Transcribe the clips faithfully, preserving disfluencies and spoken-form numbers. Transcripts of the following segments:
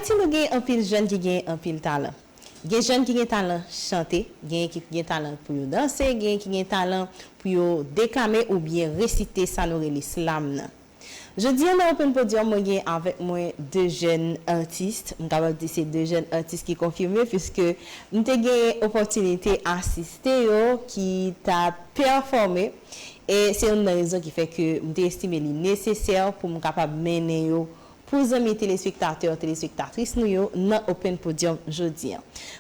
Ayiti, nou gen anpil jèn ki gen anpil talan. Gen jèn ki gen talan chante, gen ki gen talan pou yo danse, gen ki gen talan pou yo deklame oubyen resite sa nou rele slam nan. Jodi a nan Open Podium, mwen gen avèk mwen de jèn atis. M kapab di se de jèn atis ki konfime, piske m te gen opòtinite asiste yo, ki t ap pèfòme. E se youn nan rezon ki fè ke m te estime li nesesè pou m kapab mennen yo pou zanmi telespektatè, telespektatris nou yo nan Open Podium jodi a.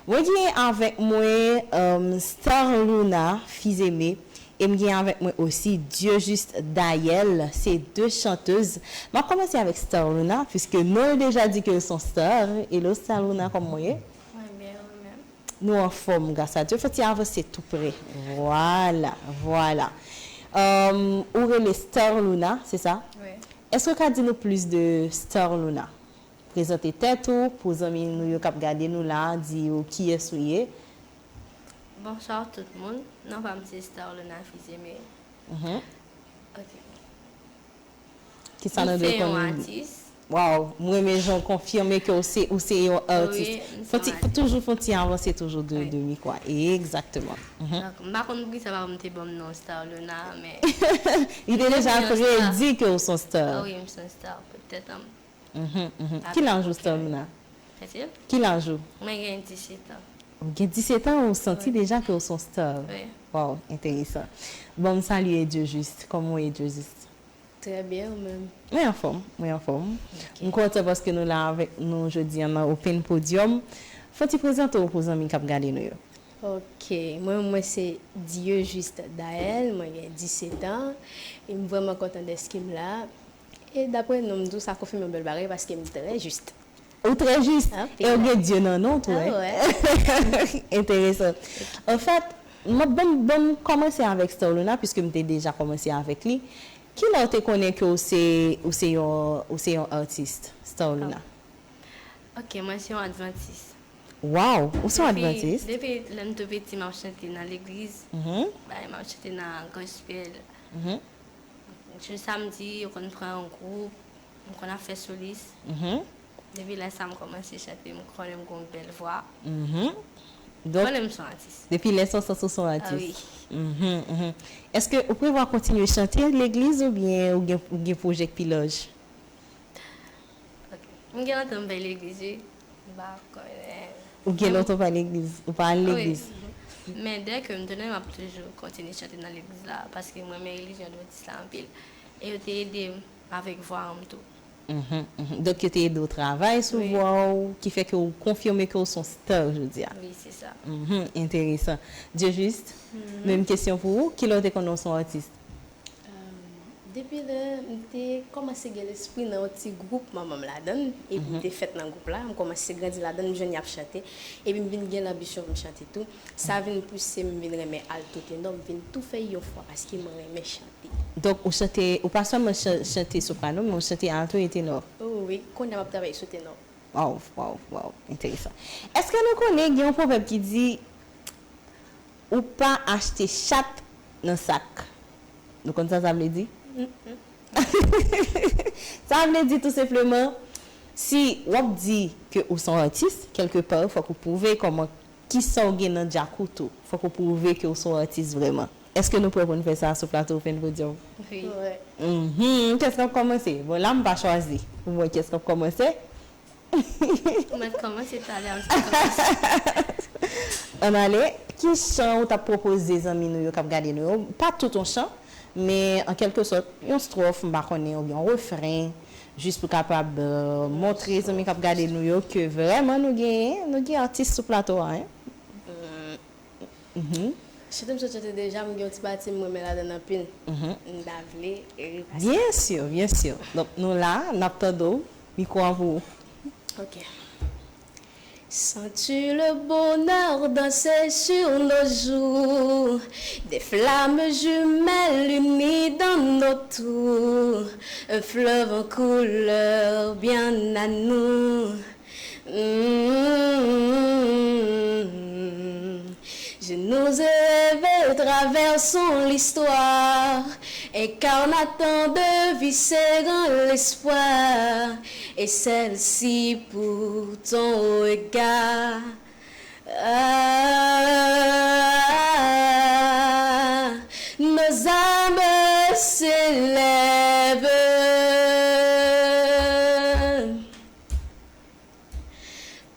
Mwen gen avèk mwen, um, Starluna Fizeme, e m gen avèk mwen osi Dieujuste Dayel, se de chantez. M ap kòmanse avèk Starluna, piske non yo deja di ke yo se yon star. Hello Starluna, kòman w ye? Mwen byen, ou menm? Nou anfòm, gras a Dye. Fò ti avanse tou pre. Vwala, vwala. Um, ou rele Starluna, se sa? Wi. Èske w ka di nou plis de Starluna? Prezante tèt ou pou zanmi nou yo k ap gade nou la, di yo kiyès ou ye. Bonswa tout moun. Non pa m se Starluna Fizeme. Mhm. Ok. Kisa nou dwe konnen? Mwen se yon atis. Waw, mwen renmen jan w konfime ke w se, ou se yon atis. Wi, m se yon atis. Fò ti, toujou fò ti avanse toujou de, wi, de mikwo a. Egzakteman. Mhm. Donk, m pa konn poukisa papa m te ban m non Starluna, men li te deja predi ke w se yon star. Ah wi, m se yon star, petèt, an. Mhm, mhm. Ki laj ou, Starluna? Ki laj ou? Mwen gen disèt an. Ou gen disèt an, ou santi deja ke w se yon star. Wi. Waw, enteresan. Bon, m salye Dieujuste. Kòman w ye, Dieujuste? Trè byen, ou menm? Mwen anfòm, mwen anfòm. Ok. M kontan paske nou la avèk nou jodi a nan Open Podium. Fò ti prezante w pou zanmi k ap gade nou yo. Ok, mwen, mwen se Dieujuste Dayel, mwen gen disèt an, e m vrèman kontan dèske m la. E daprè non m tou, sa konfime yon bèl bagay paske m trè jis. Ou trè jis. Anpil. E w gen Dye nan non w tou, wi. Ah, wi. Enteresan. Anfèt, m ap, bon, bon, kòmanse avèk Starluna, piske m te deja kòmanse avèk li. Kilè w te konnen ke w se, ou se yon, ou se yon atis, Starluna? Ah. Ok, mwen se yon advantis. Waw, ou se yon advantis? Depi, depi lè m tou piti, m ap chante nan legliz. Mhm. Bay, m ap chante nan gospel. Mhm. Jou samdi, yo konn pran yon gwoup, m konn ap fè solis. Mhm. Depi lè sa, m kòmanse chante, m konnen m gen yon bèl vwa. Mhm. Donk, konnen m se yon atis. Depi lè sa, w santi w se yon atis. Ah wi. Mhm, mhm. Èske ou prevwa kontinye chante legliz oubyen ou gen, ou gen pwojè k pi laj? Ok. M gen lontan m pa al legliz, wi. M pa konnen. Ou gen lontan w pa al legliz? Ou pa al legliz? Wi. Men dèke m tounen, m ap toujou kontinye chante nan legliz la, paske mwen renmen relijyon advantis la anpil. E yo te ede m avèk vwa an m tou. Mhm, mhm. Donk, yo te ede w travay sou vwa w, ki fè ke w konfime ke w se yon star jodi a. Wi, se sa. Mhm, enteresan. Dieujuste, menm kesyon pou ou, kilè w te konnen w se yon atis? Ehm, depi lè m te kòmanse gen lespri nan yon ti gwoup manman m ladan l, epi m te fèt nan gwoup la, m kòmanse grandi ladan l, m jwenn y ap chante, epi m vin gen lanbisyon pou m chante tou. Sa vin pouse m vin renmen alto tenò, m vin tou fè yon fwa paske mwen renmen chante. Donk, ou chante, ou pa sèlman chan-, chante soprano, men ou chante alto e tenò? Oh wi, kounye a m ap travay sou tenò. Waw, waw, waw, enteresan. Èske nou konnen gen yon pwovèb ki di, ou pa achte chat nan sak? Nou konn sa sa vle di? Mm-mm. Sa vle di tou senpleman, si w ap di ke ou se yon atis, kèlke pa, fòk ou pwouve kòman, kisa w gen nan djakout ou. Fòk ou pwouve ke w se yon atis vrèman. Èske nou prè pou n fè sa sou plato Open Podium? Wi. Wi. Mhm. Kiyès k ap kòmanse? Bon, la, m pa chwazi. Pou mwen, kiyès k ap kòmanse? Ou mèt kòmanse talè a, m sa kòmanse. Ann ale, ki chan ou t ap pwopoze zanmi nou yo k ap gade nou yo? Pa tout yon chan, men an kèlke sòt, yon stwòf, m pa konnen, oubyen yon refren, jis pou kapab, euh, montre zanmi k ap gade nou yo ke vrèman nou gen, nou gen atis sou plato a, en. Hmm. Mhm. Chante m sot chante deja, m gen yon ti pati m renmen ladan l anpil. Mhm. M ta vle repase. Byen si, byen si. Donk, nou la, n ap tande w. Mikwo a pou ou. Ok. Sens-tu le bonheur danser sur nos joues? Des flammes jumelles unies dans nos tours. Un fleuve en couleur bien à nous. Mm. Je nous ai rêvé, traversons l'histoire, incarnant tant de vies, serrant l'espoir, et celle-ci pour ton regard. Ah, nos âmes s'élèvent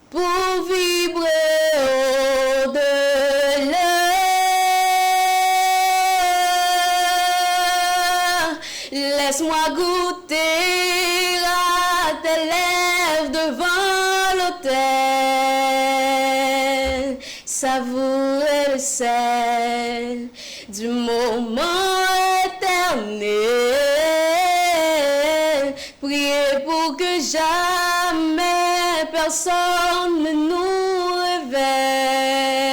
pour vibrer au-delà. Laisse-moi goûter à tes lèvres devant l'autel, savourer le sel du moment éternel. Priez pour que jamais personne ne nous réveille.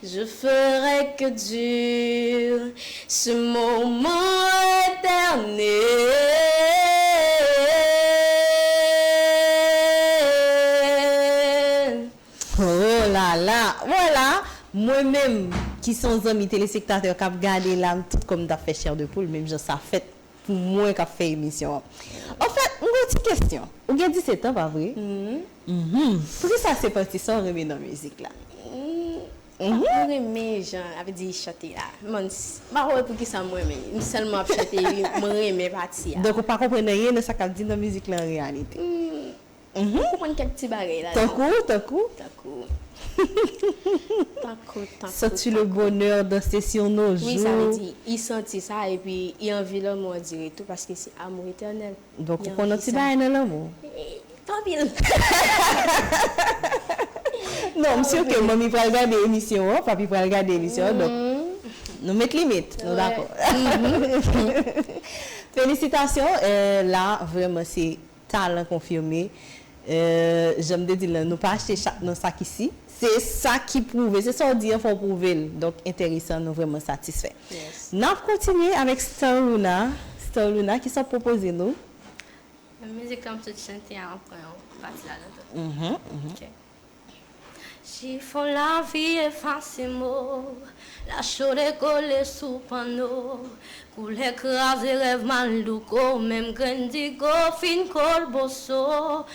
Je ferai que dure ce moment éternel. Oh là là, voilà. Mwen menm ki se yon zanmi telespektatè k ap gade la, m tout kò m t ap fè chè de poul, menm jan sa fèt pou mwen k ap fè emisyon an. Anfèt, m gen yon ti kesyon. Ou gen disèt an, pa vre? Mhm. Poukisa se pati sa w renmen nan mizik la? Mhm. Mwen renmen jan, sa vle di, chante la. Mwen, m pa konprann poukisa mwen renmen. M sèlman ap chante, epi mwen renmen pati a. Donk, ou pa konprann anyen nan sa k ap di nan mizik la an reyalite? Mhm. Ou konprann kèk ti bagay la. Tankou, tankou. Tankou. Tankou, tankou. Sens-tu le bonheur danser sur nos joues? Wi, sa vle di, i santi sa, epi i anvi lanmou an dire tou, paske se amour éternel. Donk, ou konn yon ti bagay nan lanmou? Eh, pa anpil. Non, m si ke manmi pral gade emisyon an, papi pral gade emisyon an, donk, nou met limit, nou dakò. Felisitasyon, eh, la, vrèman, se talan konfime. Eh, jan m te di l lan, nou pa achte chat nan sak isi. Se sa ki pwouve, se sa w di an fò w pwouve l. Donk, enteresan, nou vrèman satisfè. Yes. N ap kontinye avèk Starluna. Starluna, kisa w pwopoze nou? Mizik la m sot chante a, m ap pran yon pati ladan tou. Mhm, mhm. Ok. Chifon lavi efase mo, lachore kole sou panno, koulè kraze rèv mal douko, menm grenn digo fin kolboso,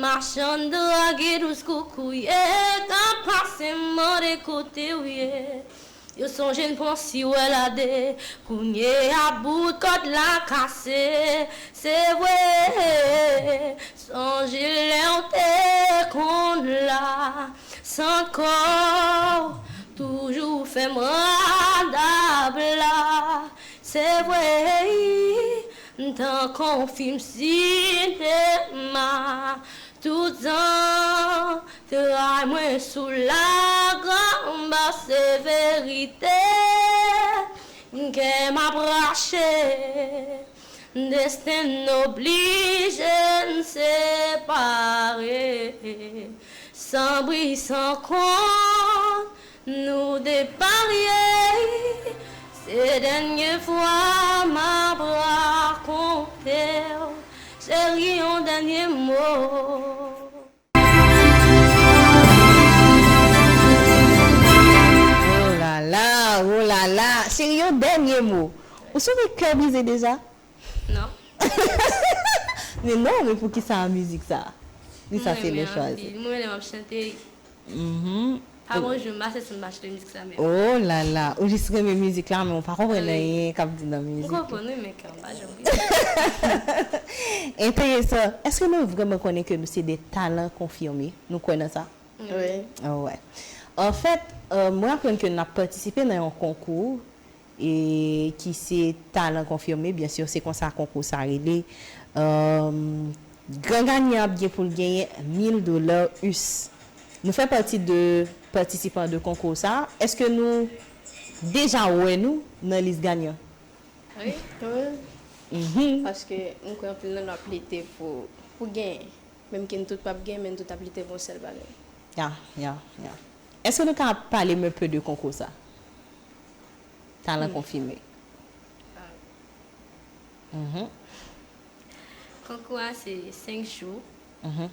machann dra gidous koukouye, ka pase mande kote w ye. Yo sonje n pran siwèl a de, kounye a bout kòd la kase. Se vre, sonje lè w te konn la, san kò w toujou fè m rad a pla. Se vre, m tankou yon fim sinema, tout zan Tray mwen sou lagranba, se verite. Kè m ap rache, desten n oblije n separe. San bri, san kont, nou deparye. Se dènye fwa m ap rakonte w, cheri, yon dènye mo. Oh la la, oh la la. Cheri, yon dènye mo. Ou sonje kè brize deja? Non. Men non, men poukisa mizik sa? Poukisa se le chwazi? Mwen renmen anpil. Mwen lè m ap chante, mhm, pa gon jou m pa santi m pa chante mizik sa menm. Oh la la, ou jis renmen mizik la, men ou pa konprann anyen k ap di nan mizik. M konprann, wi, men kè m pa janm brize. Enteresan. Èske nou vrèman konnen ke nou se de talan konfime? Nou kwè nan sa? Wi. Ah, wè. Anfèt, euh, mwen aprann ke n ap patisipe nan yon konkou, e ki se Talan Konfime, byen si, se konsa konkou sa rele. Euh, gran ganyan ap gen pou l genyen mil dola U S. Nou fè pati de patisipan de konkou sa. Èske nou deja wè nou nan lis ganyan? Wi. Wi. Mhm. Paske m kwè anpil nan nou ap lite pou, pou genyen. Menm ke n tout p ap gen, men n tout ap lite pou yon sèl bagay. Ya, ya, ya. Èske nou ka pale m un peu de konkou sa? Talan konfime. Ah. Mhm. Konkou a se senk jou. Mhm.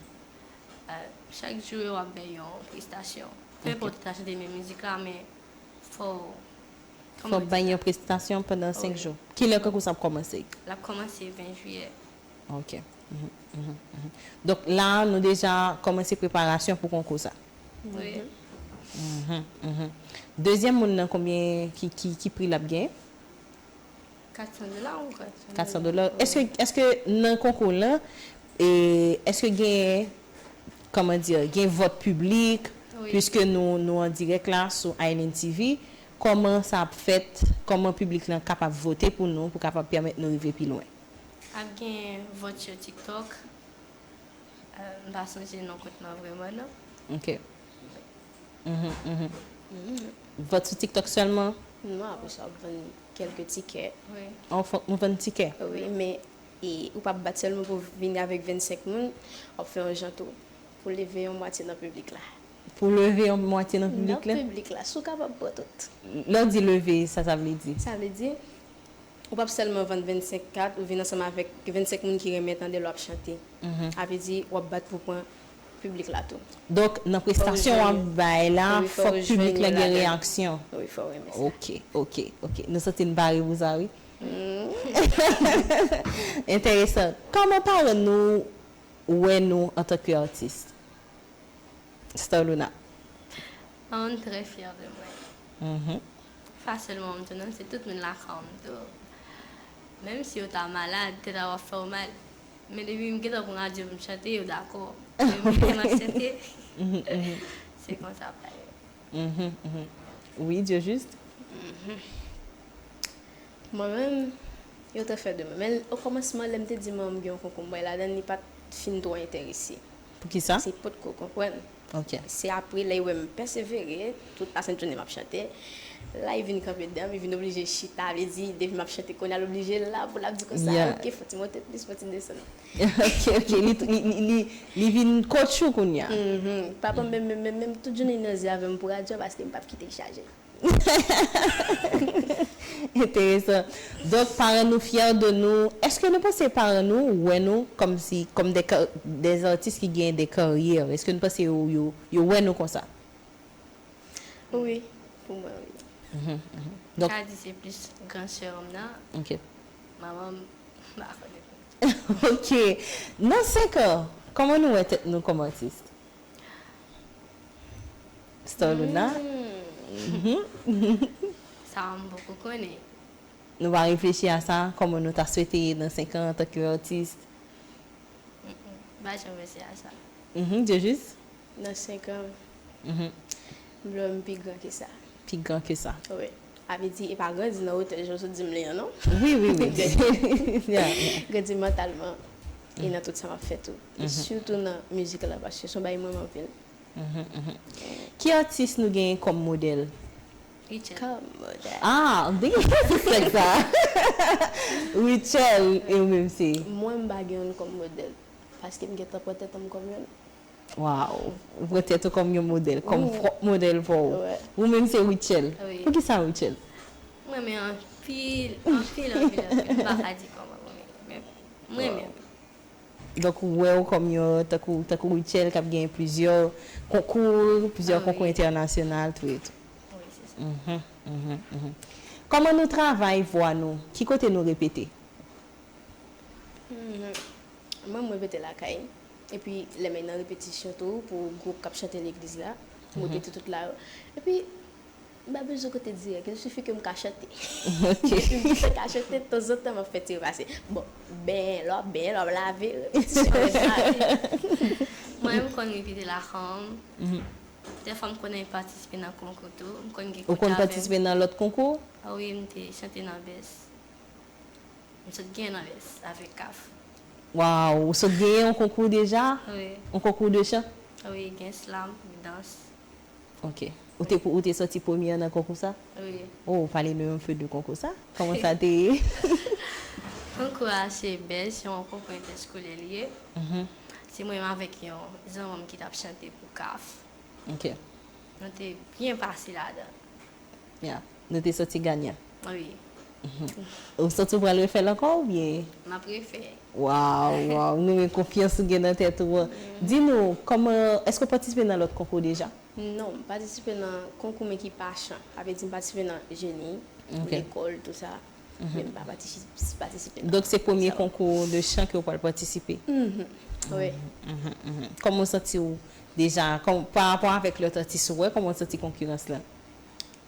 Euh, chak jou yo w ap gen yon prestasyon. Peu importe ou ta chante menm mizik la, men fò w, kòman w di sa? Fò w bay yon prestasyon pandan senk jou. Wi. Kilè konkou sa ap kòmanse? L ap kòmanse ven jiyè. Ok. Mhm, mhm, mhm. Donk la, nou deja kòmanse preparasyon pou konkou sa. Wi. Mhm, mhm. Dezyèm moun nan, konbyen, ki, ki, ki pri l ap genyen? Kat san dola ou kat san dola. Kat san dola. Wi. Èske, èske nan konkou lan, e, èske gen, kòman di, gen vòt piblik, wi, piske nou, nou an dirèk la sou Island T V, kòman sa ap fèt, kòman piblik lan kapab vote pou nou, pou kapab pèmèt nou rive pi lwen? Ap gen vòt sou TikTok. Euh, m pa sonje non kont lan vrèman, non. Ok. Mhm, mhm. Mhm. Vòt sou TikTok sèlman? Non, apre sa, w ap vann kèlke tikè. Wi. An, fòk nou vann tikè? Wi, men, e, ou p ap bat sèlman pou vini avèk vennsenk moun, w ap fè yon jan tou pou leve yon mwatye nan piblik la. Pou leve yon mwatye nan piblik la? Nan piblik la, si w kapab pran tout. Lè w di leve, sa sa vle di? Sa vle di, ou p ap sèlman vann vennsenk kat, ou vin ansanm avèk vennsenk moun ki renmen tande lè w ap chante. Mhm. Sa vle di, w ap bat pou pran piblik la tou. Donk, nan prestasyon w ap bay la, fòk piblik la gen reyaksyon. Wi, fò w renmen sa. Ok, ok, ok. Nou santi n pare pou sa, wi. Mm. Enteresan. Kòman paran nou wè nou antanke atis? Starluna. Paran m trè fyè de mwen. Mhm. Pa sèlman m tou non, se tout moun lakay m tou. Menm si yo ta malad, tèt a w ap fè w mal. Men depi m gentan pran radyo pou m chante, yo dakò. Yo menm ap chante. Mhm, mhm. Se konsa bagay yo. Mhm, mhm. Wi, Dieujuste? Mhm. Mwen menm, yo te fè de mwen. Men okòmansman, lè m te di manman m gen yon konkou m bay ladan l, li pa t fin twò enterese. Poukisa? Se potko konprann. Ok. Se apre, lè yo wè m pèsevere, tout lasent jounen m ap chante, la, li vin kanpe devan m, li vin oblije chita, vle di, depi m ap chante, kounye a l oblije la pou l ap di konsa, yeah, ok, fò w ti monte plis, fò w ti desann. Ok, ok, li, li, li, li, li vin coach ou kounye a. Mhm. Papa m menm, menm, menm, menm, tout jounen li nan zen avè m pou radyo a, paske m p ap kite l chaje. Enteresan. Donk, paran nou fyè de nou. Èske nou panse paran nou wè nou kòmsi, kòm de ka-, de atis ki gen de karyè? Èske nou panse yo, yo, yo wè nou konsa? Wi, pou mwen, wi. Mhm, mhm. Donk, ka di se plis gran sè m nan. Ok. Manman m, m pa konnen. Ok. Nan senk an, kòman nou wè tèt nou kòm atis? Starluna? Hmm. Mhm. Sa a m poko konnen. Nou pa reflechi a sa, kòman nou ta swete ye nan senk an antanke atis? Mm-mm. M pa janm panse a sa. Mhm, Dieujuste? Nan senk an, mhm, m vle wè m pi gran ke sa. Pi gran ke sa. Wi. Sa vle di, e pa grandi nan wotè jan w sot di m li an, non. Wi, wi, wi. Yeah, yeah. Grandi mantalman. E nan tout sa m ap fè tou. E sitou nan mizik la, paske se yon bagay m renmen anpil. Mhm, mhm. Ki atis nou genyen kòm modèl? Rutshelle. Kòm modèl. Ah, m te gen atis nèg sa. Rutshelle, e ou menm se? Mwen, m pa gen youn kòm modèl. Paske m gentan pran tèt m kòm youn. Waw, ou pran tèt ou kòm yon modèl, kòm pwòp modèl pa w. Wi. Ou menm se Rutshelle. Wi. Poukisa Rutshelle? M renmen anpil, anpil, anpil, anpil. M pa ka di kòman m renmen, men m renmen. Donk, ou wè w kòm yon, tankou, tankou Rutshelle k ap gen plizyè konkou, plizyè konkou entènasyonal, tou e tou. Wi, se sa. Mhm, mhm, mhm. Kòman nou travay vwa nou? Ki kote nou repete? Mhm. Mwen, mwen repete lakay. Epi, lè m nan repetisyon tou, pou gwoup k ap chante legliz la, m repete tout la. Epi, m pa bezwen kote dirèk, il suffit ke m ka chante. Ok. Depi m ka chante, tanzantan, m ap fè ti repase. Bon, benyen, lè w ap benyen, lè w ap lave, repetisyon, lave. Mwen, m konn repete lakay mwen. Mhm. Dèfwa, m konn al patisipe nan konkou tou. M konn gen konkou avè m. Ou konn patisipe nan lòt konkou? Ah wi, m te chante nan bès. M sot genyen nan bès avèk kaf. Waw, ou sot genyen yon konkou deja? Wi. Yon konkou de chan? Wi, gen slam, dans. Ok. Ou te, ou te soti premyè nan konkou sa? Wi. Oh, pale nou yon pe de konkou sa. Kòman sa te ye? Konkou a se bèz, se yon konkou entèskolè li ye. Mhm. Se mwen menm avèk yon zanmi m ki t ap chante pou kaf. Ok. Nou te byen pase ladan. Ya, nou te soti ganyan. Wi. Ou santi w pral refè l ankò oubyen? M ap refè. Waw, waw, nou renmen konfyans ou gen nan tèt ou an. Di nou, kòman, èske w patisipe nan lòt konkou deja? Non, m patisipe nan konkou men ki pa chan. Sa vle di m patisipe nan jeni, lekòl, tou sa. Men m pa patisi-, patisipe nan sa. Donk se premye konkou de chan ke w pral patisipe? Wi. Kòman w santi w deja, kòm, pa rapò avèk lòt atis ou wè, kòman w santi konkirans lan?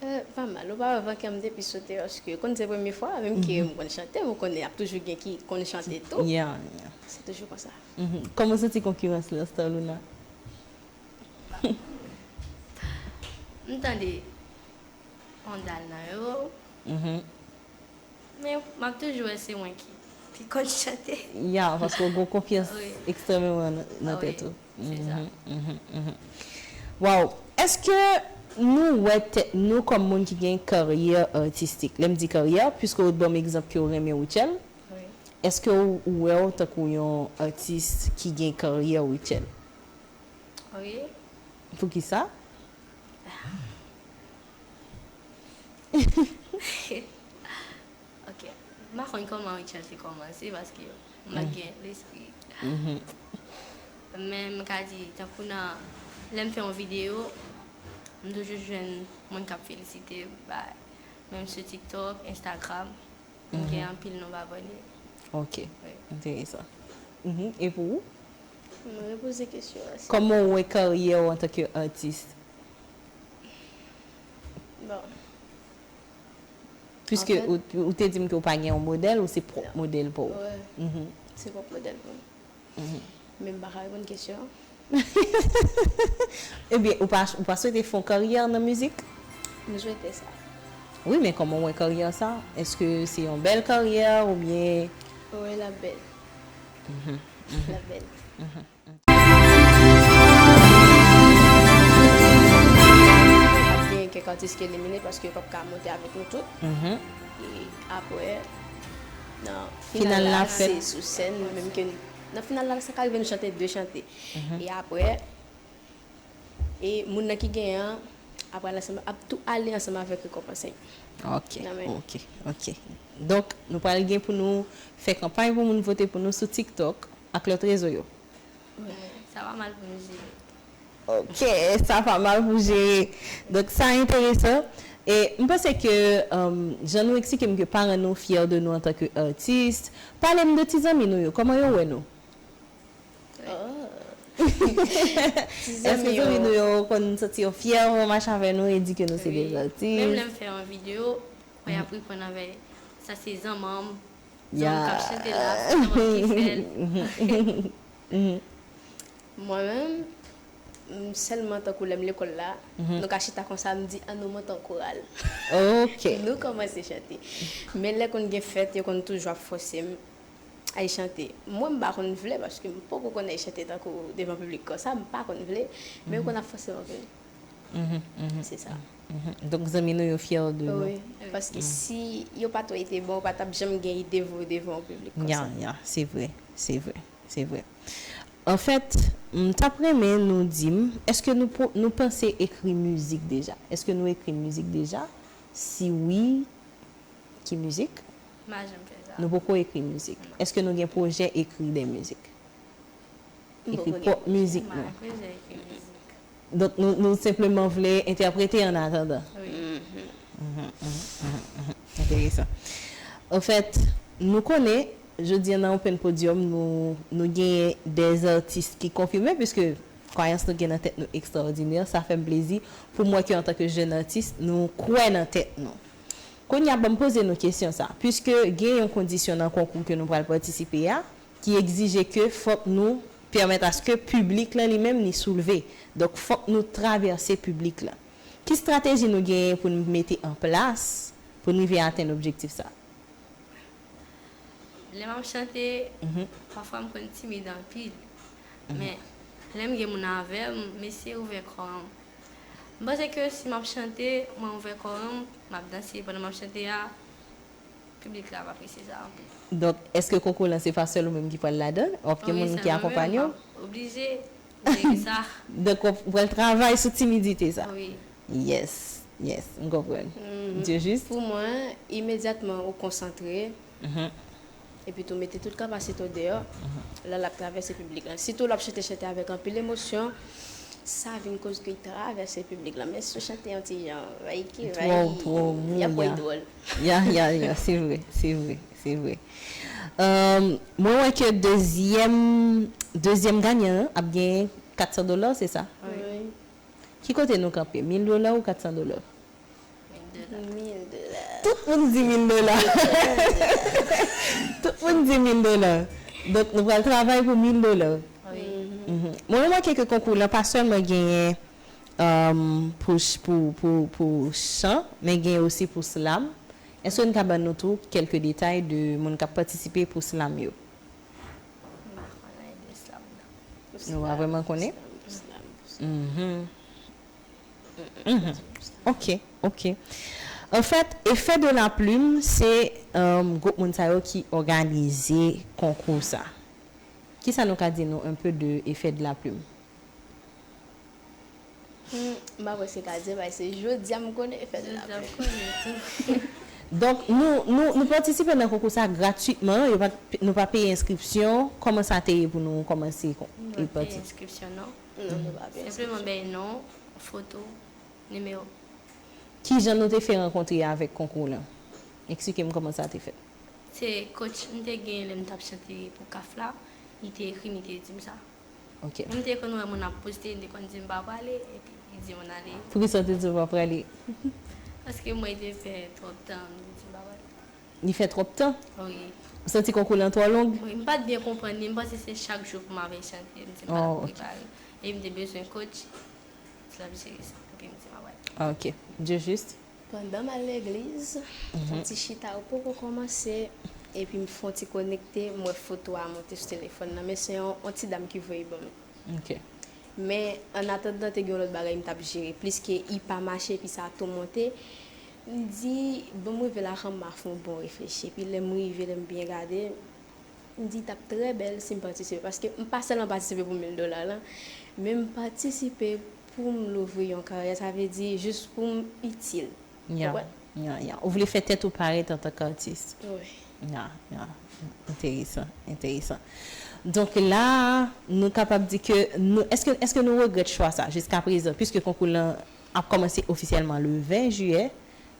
Euh, pa mal. Oparavan, kè m te pi sote paske konn se premye fwa, menm ke m konn chante, m konnen ap toujou gen ki konn chante tou. Yeah, yeah. Se toujou konsa. Kòman w santi konkirans lan, Starluna? M tande Ondal nan yo. Men m ap toujou wè se mwen ki, ki konn chante. Ya, paske w gen konfyans ekstrèmeman nan, nan tèt ou. Se sa. Waw! Èske nou wè tèt nou kòm moun ki gen karyè atistik? Lè m di karyè, piske w t ban m egzanp ke w renmen Rutshelle, èske w, w wè w tankou yon atis ki gen karyè Rutshelle? Wi. Poukisa? Ok. M pa konn kòman Rutshelle te kòmanse paske m pa gen lespri. Men m ka di, tankou nan, lè m fè yon videyo, m toujou jwenn moun k ap felisite m, bay, menm sou TikTok, Instagram, m gen anpil nonb abòne. Ok. Enteresan. E pou ou? M repoze kesyon an. Kòman w wè karyè w antanke atis? Bon. Piske ou, ou te di m ke w pa gen yon modèl, ou se pwòp modèl pa w. Wi. Se pwòp modèl pa m. Men m pa ka reponn kesyon an. Ebyen, ou pa, ou pa swete fè yon karyè nan mizik? M swete sa. Wi, men kòman w wè karyè sa? Èske se yon bèl karyè oubyen? Wi, l ap bèl. L ap bèl. Ap gen kèk atis ki elimine paske yo p ap ka monte avèk nou tout. E apre, nan final la, se sou sèn, menm ke nan final la, sa ka rive nou chante de chante. E apre, e moun nan ki genyen an ap pral ansanm, ap tou ale ansanm avèk rekonpans li. Ok, ok, ok. Donk, nou pral gen pou nou fè kanpay pou moun vote pou nou sou TikTok ak lòt rezo yo. Sa pa mal pou nou jere. Ok, sa pa mal pou jere. Donk, sa enteresan. E m panse ke, um, jan nou eksplike m ke pa rann nou fyè de nou antanke atis. Pale m de ti zanmi nou yo, kòman yo wè nou? Ti zanmi yo. Èske zanmi nou yo konn santi yo fyè pou yo mache avè nou e di ke nou se de atis? Menm lè m fè yon videyo, mwen ap reponn avè, sa se zanmanm, zanmanm k ap chante la, se zanmanm ki fè l. Mwen menm, m sèlman tankou lè m lekòl la, nou ka chita konsa, m di, "An nou monte yon koral." Ok. Nou kòmanse chante. Men lè konn gen fèt, yo konn toujou ap fòse m al chante. Mwen, m pa konn vle, paske m poko konn al chante tankou devan piblik konsa, m pa konn vle, men yo konn ap fòse m anpil. Se sa. Donk, zanmi nou yo fyè de nou. Wi, paske si yo pa t wè te bon, yo pa t ap janm gen ide voye devan yon piblik konsa. Ya, ya, se vre, se vre, se vre. Anfèt, m t ap renmen nou di m, èske nou, nou panse ekri mizik deja? Èske nou ekri mizik deja? Si wi, ki mizik? M pa janm fè sa. Nou poko ekri mizik. Non. Èske nou gen pwojè ekri de mizik? Ekri pwòp mizik nou. M pa gen pwojè ekri mizik. Donk, nou, nou senpleman vle entèprete an atandan. Wi. Enteresan. Anfèt, nou konnen, jodi a nan Open Podium, nou, nou genyen de atis ki konfime, piske kwayans nou gen nan tèt nou ekstraòdinè, sa fè m plezi pou m wè ke antanke jèn atis, nou kwè nan tèt nou. Kounye a, ban m poze nou kesyon sa. Piske gen yon kondisyon nan konkou ke nou pral patisipe a, ki egzije ke fòk nou pèmèt aske piblik lan li menm li soulve. Donk, fòk nou travèse piblik lan. Ki estrateji nou genyen pou n mete an plas pou n rive atenn objektif sa? Lè m ap chante, pafwa m konn timid anpil. Men, lè m gen moun avè m, m eseye ouvè kò m. M panse ke si m ap chante, mwen ouvè kò m, m ap danse pandan m ap chante a, piblik la ap apresye sa anpil. Donk, èske konkou lan se pa sèl ou menm ki pral ladan? W ap gen moun ki akonpanye w? Wi, sèlman mwen, m ap oblije jere sa. Donk, w ap, w pral travay sou timidite sa? Wi. Yes. Yes, m konprann. Dieu juste. Pou mwen, imedyatman ou konsantre, epi tou mete tout kapasite w deyò, lè l ap travèse piblik lan. Sitou lè w ap chante, chante avèk anpil emosyon, sa vin koz ke l travèse piblik lan. Men si w chante yon ti jan, vay ki vay, y ap wè l dwòl. Ya, ya, ya, se vre, se vre, se vre. Mwen wè ke dezyèm, dezyèm ganyan an ap gen kat san dola, se sa? Wi. Ki kote nou kanpe? Mil dola ou kat san dola? Mil dola. Tout moun di mil dola. Tout moun di mil dola. Donk, nou pral travay pou mil dola. Wi. Mwen remake ke konkou lan pa sèlman genyen um, pou, ch- pou, pou, pou chan, men genyen osi pou slam. Èske n ka ban nou tou kèlke detay de moun k ap patisipe pou slam yo? M pa konnen de slam nan. Nou pa vrèman konnen? Mhm. Mhm. Ok, ok. Anfèt, Effet de la Plume, se um, gwoup moun sa yo ki òganize konkou sa. Kisa nou ka di nou un peu de Effet de la Plume? Hmm, m pa kwè se ka di, paske se jodi a m konnen Effet de la Plume. Donk, nou, nou, nou patisipe nan konkou sa gratitman, yo pa, nou pa peye enskripsyon. Kòman sa te ye pou nou kòmanse kon- Nou pa peye enskripsyon, non. Non, nou pa peye enskripsyon. Senpleman bay non, foto, nimewo. Kijan nou te fè rankontre avèk konkou lan? Eksplike m kòman sa te fèt. Se coach m te gen lè m t ap chante pou kaf la, li te ekri m, li te di m sa. Ok. M te konn wè moun ap poste, m te konn di m pa prale, epi li di moun ale. Poukisa w te di w pa prale? Paske mwen te fè twòp tan, m te di m pa prale. Li fè twòp tan? Wi. Ou santi konkou lan twò long? Wi, m pa t byen konprann li, m panse se chak jou pou m avè l chante, m di m pa t ap prepare. Epi m te bezwen coach, se l ap jere sa, epi m di m pa prale. Ok. Dieu juste? Pandan m al legliz, m fè yon ti chita, ou poko kòmanse, epi m fè yon ti konekte, m wè foto a monte sou telefòn nan, men se yon, yon ti dam ki voye ban m. Ok. Men, annatandan, te gen yon lòt bagay m t ap jere, pliske i pa mache, epi sa tou monte, m di, bon, m rive lakay m, m a fè yon bon reflechi, epi lè m rive, lè m byen gade, m di, t ap trè bèl si m patisipe, paske m pa sèlman patisipe pou mil dola lan, men m patisipe pou m louvri yon karyè, sa vle di jis pou m itil. Ya, ya, ya. Ou vle fè tèt ou parèt antanke atis. Wi. Ya, ya. Enteresan, enteresan. Donk la, nou kapab di ke nou, èske, èske nou regrèt chwa sa jiska prezan, piske konkou lan ap kòmanse ofisyèlman le ven jiyè?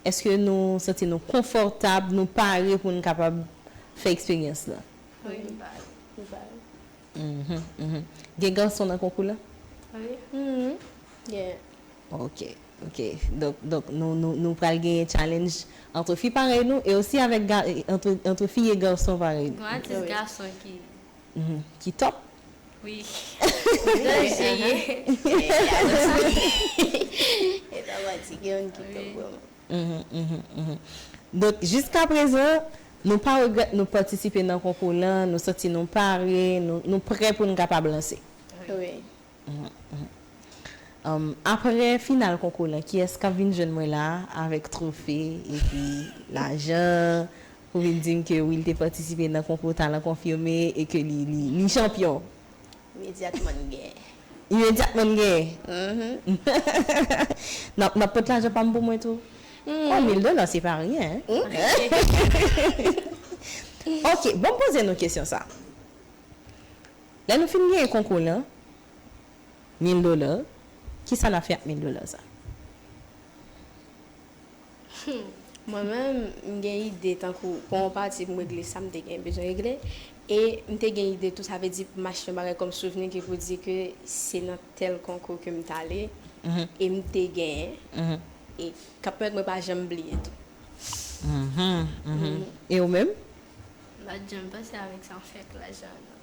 Èske nou santi nou konfòtab, nou pare pou n kapab fè eksperyans lan? Wi, m pare. M pare. Mhm, mhm. Gen gason nan konkou la? Wi. Mhm. Gen. Ok, ok. Donk, donk nou, nou, nou pral genyen challenge ant fi parèy nou e osi avèk ga, ant, ant fi e gason parèy nou. Gen atis gason ki Mhm. Ki top? Wi. Danje ye. E pa manti, gen youn ki top vrèman. Mhm, mhm, mhm. Donk, jiska prezan, nou pa regrèt nou patisipe nan konkou lan, nou santi nou pare, nou, nou prè pou nou kapab lanse. Wi. Mhm, mhm. Um, apre final konkou lan, kiyès k ap vin jwenn mwen la avèk twofe epi lajan pou vin di m ke wi, l te patisipe nan konkou Talan Konfime e ke li, li, li chanpyon? Imedyatman n genyen. Imedyatman n genyen? Mhm. N ap, n ap pot lajan pa m pou mwen tou? Mhm. Oh, mil dola, se pa ryen, hein? Mhm. Ok, bon, m poze nou kesyon sa. Lè nou fin genyen konkou lan, mil dola, kisa n ap fè ak mil dola sa? Hmm. Mwen menm, m gen ide tankou pou yon pati pou m regle sa m te gen bezwen regle. E m te gen ide tou, sa vle di pou m achte yon bagay kòm souvni ki pou di ke se nan tèl konkou ke m t ale, mhm, e m te genyen. Mhm. E k ap pèmèt mwen pa janm bliye tou. Mhm, mhm. Mm. E ou menm? M pa t janm panse avèk sa, m fè ak lajan an, non.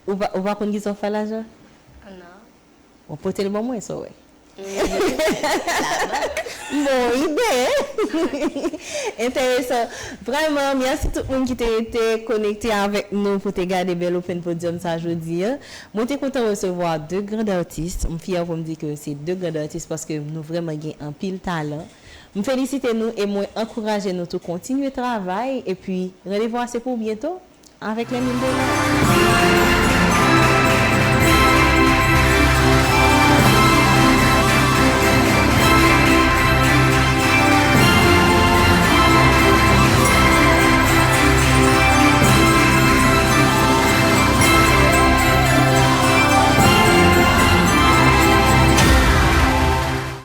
Ou pa, ou pa konn kisa w fè lajan? Non. Bon, pote l ban mwen, sa w wè. Mm. Bon ide! Enteresan. Vrèman, mèsi tout moun ki te rete konekte avèk nou pou te gade bèl open podium sa jodi a. Mwen te kontan resevwa de grand artist. M fyè pou m di ke se de grand artist paske nou vrèman gen anpil talan. M felisite nou e mwen ankouraje nou tou kontinye travay. Epi, randevou a se pou byento avèk les mille dollars.